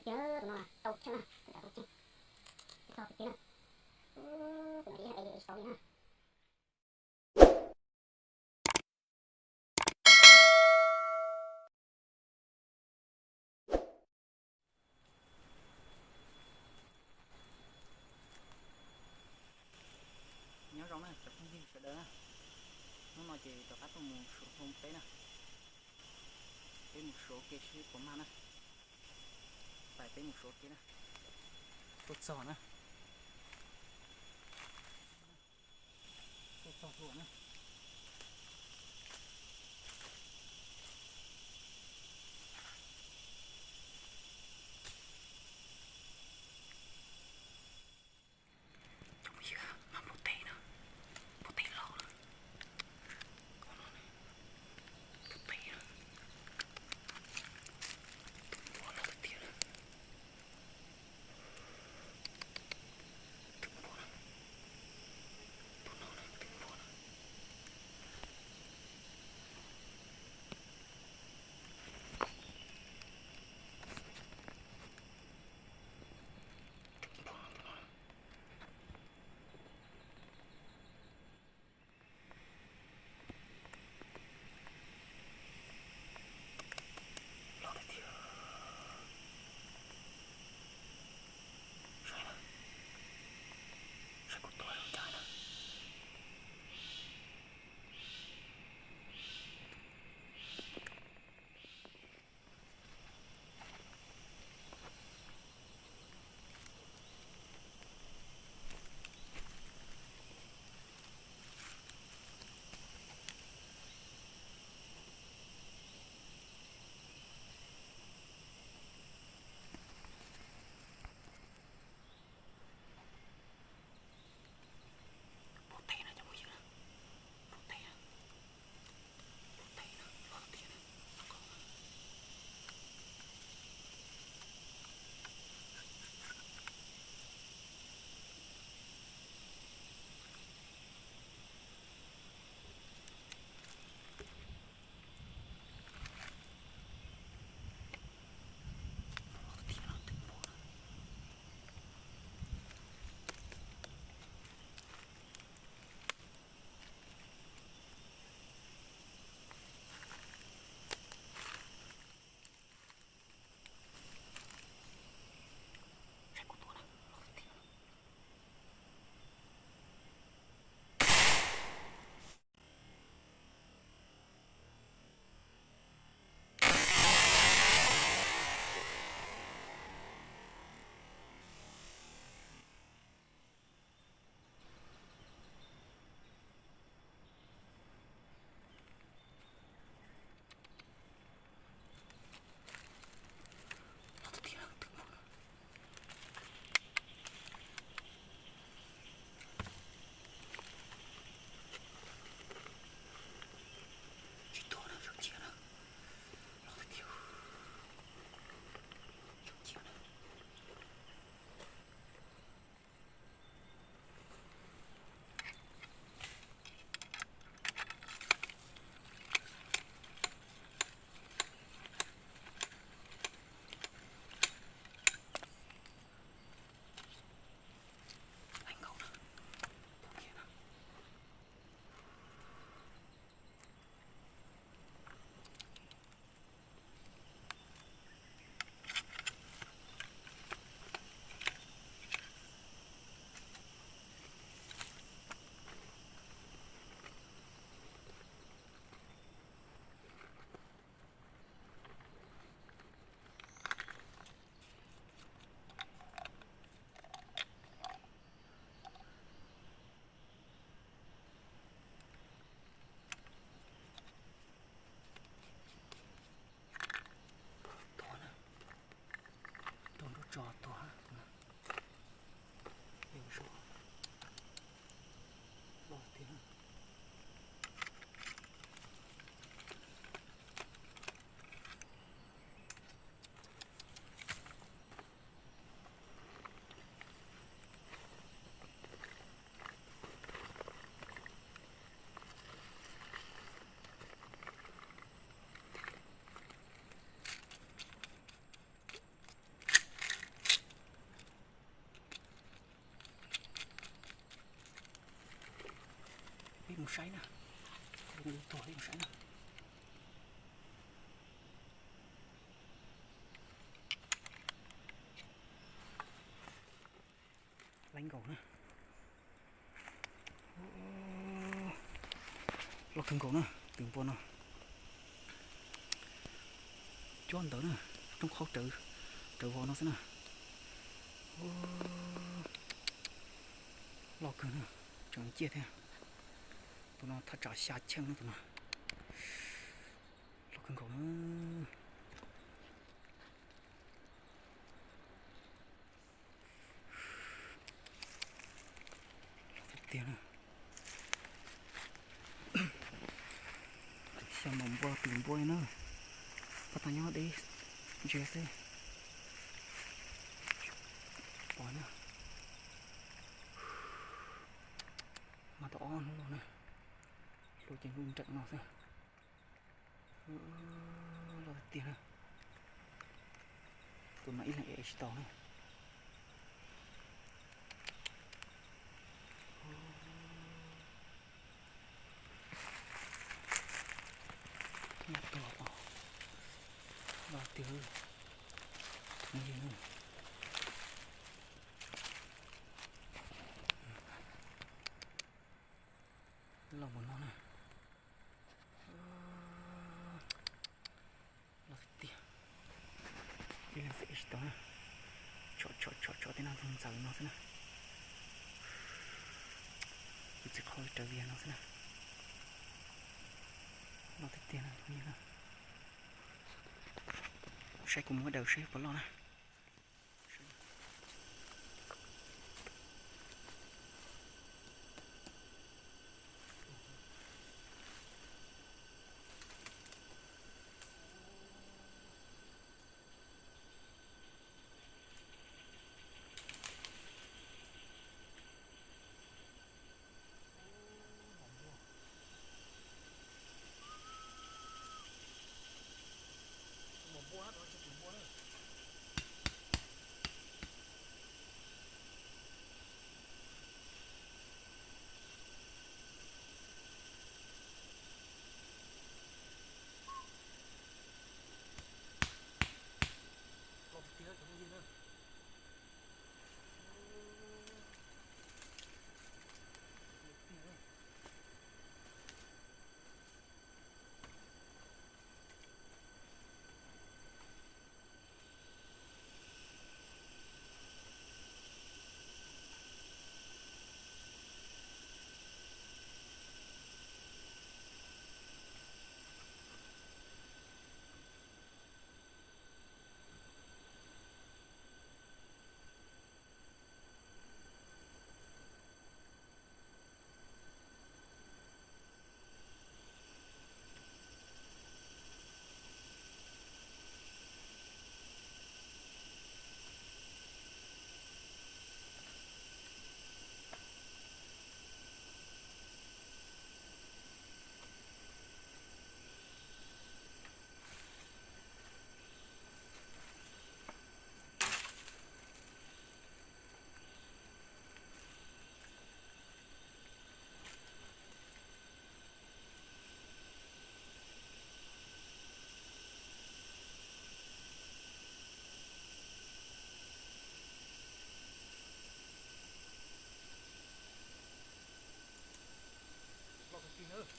Ces tus no tau cheeb na, tus no tau cheeb, tus no tau cheeb na. Tus no yog A A sáu li na. Nyob zoo na cov phooj ywg sawv daws na, hnub no ces rov qab tuaj mus suav thau peb na, peb mus suav ke seb puas mag na, pais peb mus suav ke na, tuaj txog na, tuaj txog tua na. Cov phooj ywg, mas npua teb na, npua teb loj na, npua teb na, tus npua loj tiag tiag na, tus npua na, tus no na tus npua na, Mus saib na, mus tuag mus saib na. Laib nkaus na. Loj kawg nkaus na, tus npua no. Cuab ntawd na, roob qhaub rawv, rawv vos no xwb na. Loj kawg na, tseem ciaj thiab. Tus no thaj tsam xya cheej na tus no. Loj kawg nkaus na. Loj tiag tiag na. Xyov mas npua twm npua li na. Pab tag nyob deb ntsia xwb. Pom na. Mas tau ob hnub no na. Hlua ces hlua nreem no xwb. Loj tiag tiag na. Tus no ib leeg ev tsis tau na. Nyob tuag tau. Loj tiag. Tus no yog na. Loj npaum no na. Loj tiag tiag. Ib leeg xwb ev tsis tau na. Tsom tsom tsom tsom tej no ntxaws ntxaws no xwb na. Tus txiv qhau rawv vias no xwb na. Loj tiag tiag na tus no na. Saib kuv muab daws saib puas loj na. Loj tiag tiag cov phooj ywg na.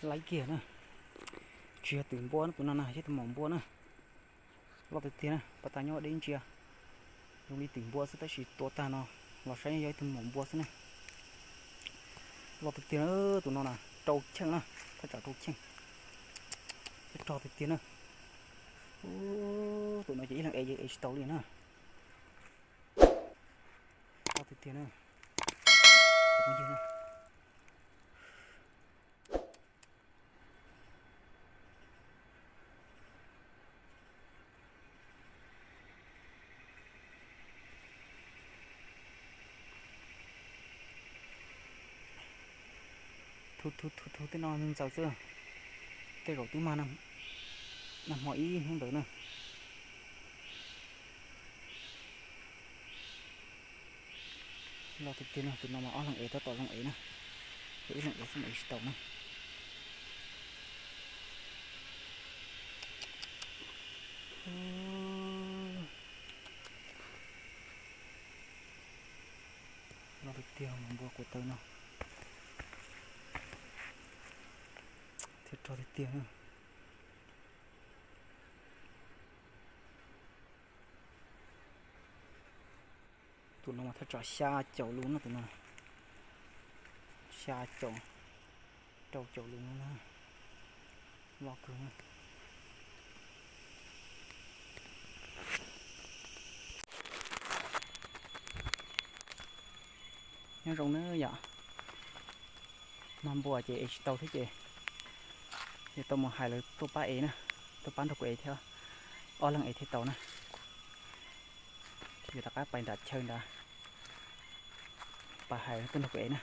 Laib kiag na. Tsis yog twm npua na, tus no na yog tus maum npua na. Loj tiag tiag na, pab tas nyob deb ntsia. Zoo li twm npua xwb tab sis tua tag no los saib yog ib tug maum npua xwb na. Loj tiag tiag na, tus no na rau cheej na, thaj tsam rau cheej. Rog tiag tiag na. Tus no ces ib leeg ev ev tsis tau li na. Loj tiag tiag na. Thu thu thu thu tej no ntxaws xwb. Tej zaum twb mag nag hmo ib hnub ntawd na. Loj tiag tiag no, tus no mas ob leeg ev tab tom zoo ev na. Yog ib leeg ev xwb mas ev tsis tau na. Loj tiag tiag mas npua kuv taw no. Thiab rog tiag tiag na. Tus no mas thaj tsam xya caum lus no, tus no xya caum, rau caum lus no na. Loj kawg. Nyob zoo nawb yom. Mag npua ces ev tsis tau thiab ces yuav tau mus hais lawv tuaj pab ev na, tuaj pab nrog kuv ev thiab, ob leeg ev thiaj tau na. Yuav rov qab pais nram chaw ntawd pais hais tuaj nrog kuv ev na.